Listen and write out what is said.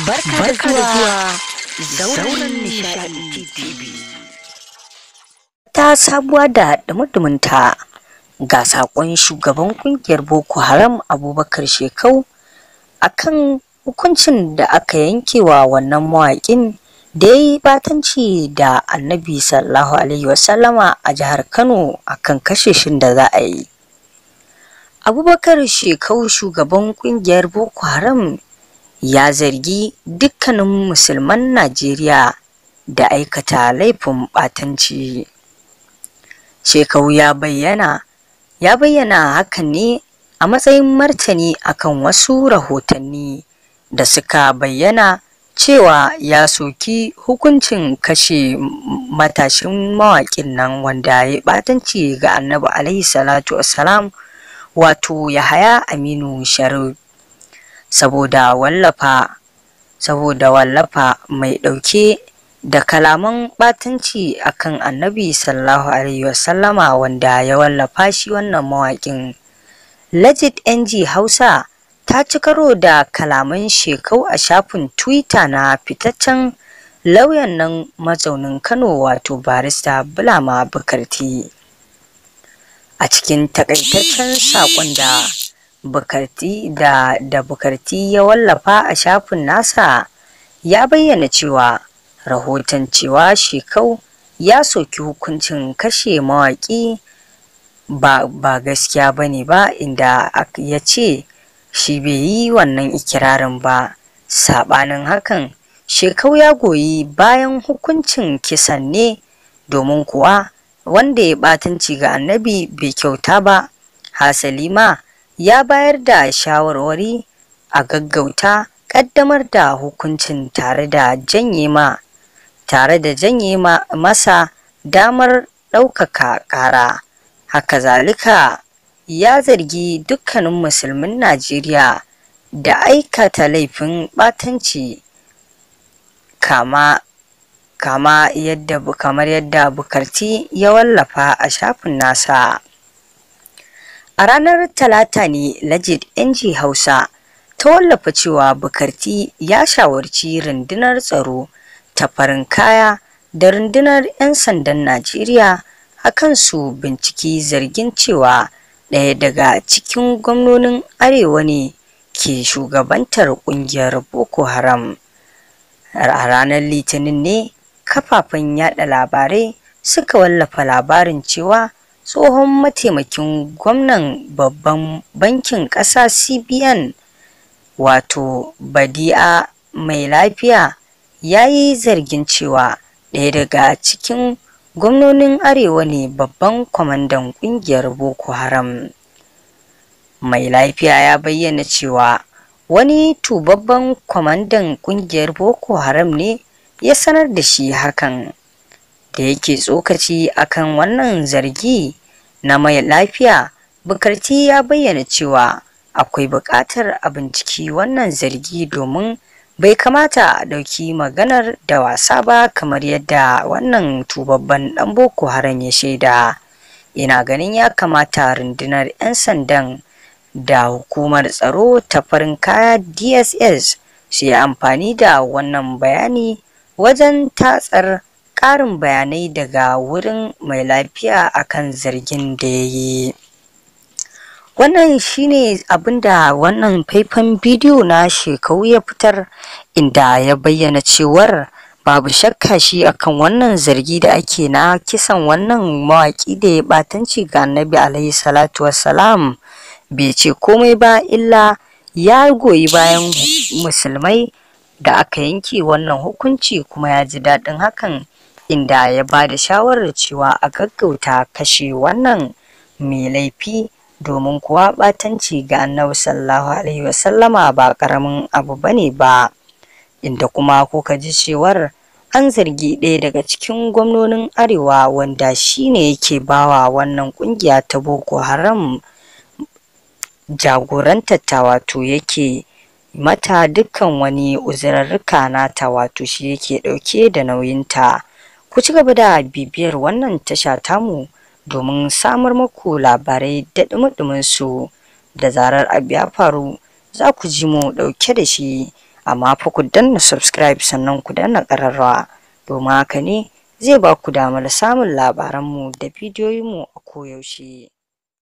Barka da zuwa Zauren Nishaɗi TV. Ta sabuwa da dumudumunta ga saƙon shugaban ƙungiyar Boko Haram Abubakar Shekau akan hukuncin da aka yankewa wannan mawaƙin da ya yi batanci da Annabi sallallahu alaihi wasallama a jihar Kano akan kashe shin da za a yi. Abubakar Shekau, shugaban ƙungiyar Boko Haram, ya zargi dukkanin musulman Najeriya da aikata laifin ɓatanci. Shekau ya bayyana hakan ne a matsayin martani akan wasu rahotanni da suka bayyana cewa ya soki hukuncin kashe matashin mawaƙin nan wanda ya ɓatanci ga Annabi alaihi salatu wassalam, wato Yahaya Aminu Sharif, saboda wallafa mai ɗauke da kalaman ɓatanci akan Annabi sallallahu alaihi wasallama wanda ya wallafa shi wannan mawaƙin. Legit NG Hausa ta ci karo da kalaman Shekau a shafin Twitter na fitaccen lauyan nan mazaunin Kano, wato Barista Bulama Bukarti. A cikin takaitaccen saƙon da Bukarti ya wallafa a shafin nasa, ya bayyana cewa rahoton cewa Shekau ya soki hukuncin kashe mawaƙi ba gaskiya ba ne ba, inda ya ce shi bai yi wannan ikirarin ba. Saɓanin hakan, Shekau ya goyi bayan hukuncin kisan ne, domin kuwa wanda ya ɓatanci ga Annabi bai kyauta ba. Hasali ma ya bayar da shawarwari a gaggauta ƙaddamar da hukuncin tare da janye masa damar ɗaukaka ƙara. Haka zalika ya zargi dukkanin musulmin Najeriya da aikata laifin ɓatanci kama kama yadda kamar yadda Bukarti ya wallafa a shafin nasa. A ranar Talata ne Legit NG Hausa ta wallafa cewa Bukarti ya shawarci rundunar tsaro ta farin kaya da rundunar 'yan sandan Najeriya a kan su binciki zargin cewa ɗaya daga cikin gwamnonin Arewa ne ke shugabantar ƙungiyar Boko Haram. A ranar Litinin ne kafafen yada labarai suka wallafa labarin cewa tsohon mataimakin gwamnan babban bankin ƙasa CBN, wato Badi'a Mai Lafiya, ya yi zargin cewa ɗaya daga cikin gwamnonin Arewa ne babban kwamandan ƙungiyar Boko Haram. Mai Lafiya ya bayyana cewa wani tubabban kwamandan ƙungiyar Boko Haram ne ya sanar da shi hakan. Da yake tsokaci akan wannan zargi na Mai Lafiya, Bukarti ya bayyana cewa akwai buƙatar a binciki wannan zargi, domin bai kamata a ɗauki maganar da wasa ba. Kamar yadda wannan tubabban ɗan Boko Haram ya shaida, ina ganin ya kamata rundunar 'yan sandan da hukumar tsaro ta farin kaya DSS su yi amfani da wannan bayani wajen tatsar ƙarin bayanai daga wurin Mai Lafiya akan zargin da ya yi. Wannan shine abinda wannan faifan bidiyo na Shekau ya fitar, inda ya bayyana cewar babu shakka shi akan wannan zargi da ake na kisan wannan mawaƙi da ya ɓatanci ga Annabi alaihi salatu wassalam bai ce komai ba, illa ya goyi bayan musulmai da aka yanke wannan hukunci, kuma ya ji daɗin hakan, inda ya ba da shawarar cewa a gaggauta kashe wannan mai laifi, domin kuwa ɓatanci ga Annabi sallallahu alaihi wasallama ba ƙaramin abu bane ba. Inda kuma kuka ji cewar an zargi ɗaya daga cikin gwamnonin Arewa, wanda shine yake bawa wannan ƙungiya ta Boko Haram jagorantar ta, wato yake mata dukkan wani uzurarruka nata, wato shi yake ɗauke da nauyinta. Ku ci gaba da bibiyar wannan tasha tamu domin samar muku labarai da ɗumi su. Da zarar abu ya faru, za ku ji mu ɗauke da shi. Amma fa ku danna subscribe sannan ku danna ƙararrawa, domin haka ne zai ba ku damar samun labaranmu da bidiyoyinmu a koyaushe.